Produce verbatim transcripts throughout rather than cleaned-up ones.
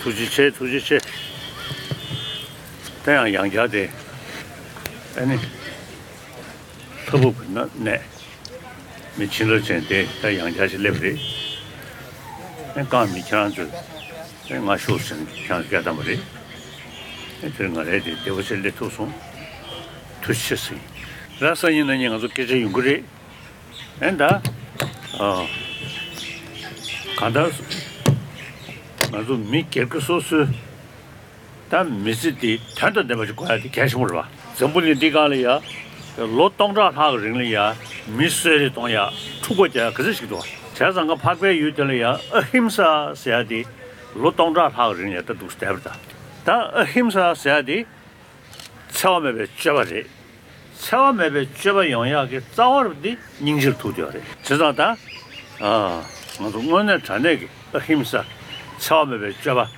ཐུགས་རྗེ་ཆེ། ཐུགས་རྗེ་ཆེ། ད་ཡང་ཡང་བསྐྱར་དེ། ཨ་ནི། ལྷ་བུ་གི་ན་ནས། མི་བྱིན་རླབས་ཅན་དེ་ད་ཡང་བསྐྱར་ཞིག་སླེབས་རེད། ཨ་རྐང་མི་ཁྱེད་རང་ཚོས། ཨ་ང་ཤོག་ཟེར་ནས་ཁྱེད་རང་ཚོ་སྐད་བཏང་པ་རེད། ཨ་དེར་ང་རའི་དེ་བདེ་བོ་ཆེ་སླེབས་ཐུབ་སོང་། ཐུགས་རྗེ་ཆེ་ཟེར། ར་ས་ཡིན་ན་ཉིན་ང་ཚོ་སྐད་ཆ་ཡོང་གི་རེད། ཨེ་ད། ཨ། གང་ལྟར། ང་ཚོ་མི་སྒེར་གྱི་སོ་སོའི། ད་མི་ཚེ་འདི་དོན་དང་ལྡན་པ་ཞིག་དགོས་ཡ་དེ་གལ་ཆེན་པོ་རེད་པ། འཛམ་བུ་གླིང་འདི་སྒང་ལ་ཡ། ལོ་སྟོང་ཕྲག་ལྷག་གི་རིང་ལ་ཡ། མི་གསོད་རེས་གཏོང་ཡ། འཁྲུག་པ་རྒྱག་ཡ་ག་ཚོད་ཞིག་འདུག་བ། བྱས་ཙང་ང་འཕགས་པའི་ཡུལ་དེ་ལ་ཡ་ཨ་ཧིམ་ས་ཟེར་ཡ་དེ། ལོ་སྟོང་ཕྲག་ལྷག་གི་རིང་ལ་ཡ་ད་འདུག་བསྡད་པ་རེད་ད། ད་ཨ་ཧིམ་ས་ཟེར་ཡ་དེ། འཚེ་བ་མེད་པའི་སྤྱོད་པ་རེད། འཚེ་བ་མེད་པའི་སྤྱོད་པ་ཡོང་ཡག་གི་རྩ་བ་རུ་འདི་སྙིང་རྗེར་ཐུག་བསྡད་པ་རེད། བྱས་ཙང་ད། ཨ། ང་ཚོ་དངོས་གནས་དྲང་གནས་ཀྱི་ཨ་ཧིམ་ས། འཚེ་བ་མེད་པའི་སྤྱོད་པ།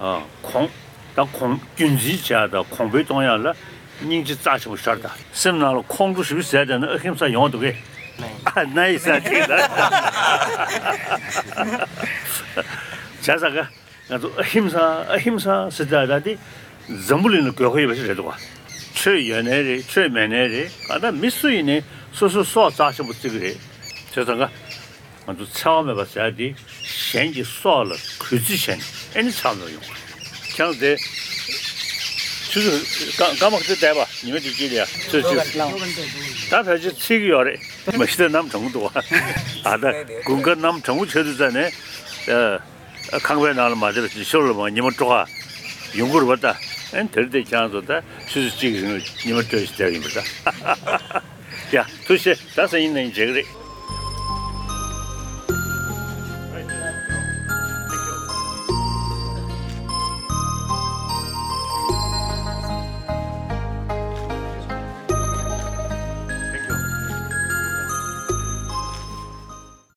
ཨ། གོང་། ད་གོང་རྒྱུན་འཛིན་བྱེད་ཡག་དང་གོང་འཕེལ་གཏོང་ཡག་ལ་སྙིང་རྗེ་རྩ་ཆེན་པོ་ཤར་ད། སེམས་ནང་ལ་ཁོང་ཁྲོ་ཞེ་པོ་ཟ་བསྡད་ན་ཨ་ཧིམ་ས་ཡོང་འདུག་གས། ཨ་ན་ཡི་ས་ཅིག་ད། བྱས་ཙང་ག་ང་ཚོ་ཨ་ཧིམ་ས་ཨ་ཧིམ་ས་ཟེར་ད་ད་དེ་འཛམ་བུ་གླིང་ལ་དགོས་མཁོ་ཡོད་པ་ཞིག་རེད་འདུག་བ། ཆོས་ཡོད་ནའི་རེད། ཆོས་མེད་ནའི་རེད། གང་ལྟར་མི་སུ་ཡིན་ནའི་སོ་སོའི་སྲོག་རྩ་ཆེན་པོ་བརྩི་གི་རེད། བྱས་ཙང་ང་ཚོ་འཚེ་བ་མེད་པ་ཟེར་ཡ་དེ་གཞན་གྱི་སྲོག་ལ་གུས་བརྩི་བྱས་ནས་ཨེ་ནི་འཚེ་བ་མེད་པ་ཡོང་གི་རེད། ཁྱེད་རང་དེ་ཆུ་ཚོད་སྐར་མ་ག་ཚོད་བསྡད་པ་ཉི་མ་དེ་དཀྱིལ་ལ་ཡ་ཆུ་ཚོད་ད་ཕལ་ཆེར་ཚིག་གི་ཡོད་རེད། མ་གཞི་ད་གནམ་གྲང་པོ་འདུག་བ། ཨ་ད་དགུན་ཁ་གནམ་གྲང་པོ་ཆགས་དུས་ཙ་ནས། ཨ། ཁང་པའི་ནང་ལ་མ་བསྡད་པ་བྱས་ཤོར་ལ་མ་ཉི་མ་དྲོ་ཁ་ཡོང་གི་རེད་པ་ད། ཨན་དེར་བལྟས་ཁྱེད་རང་ཚོ་ད་ཆུ་ཚོད་གཅིག་གི་རིང་ལ་ཉི་མ་དྲོ་ཞིག་བསྡད་ཡིན་པ་ད། ཡ་ཐུགས་རྗེ་ཆེ། ད་སང་ཉིན་ནས་མཇལ་གི་རེད།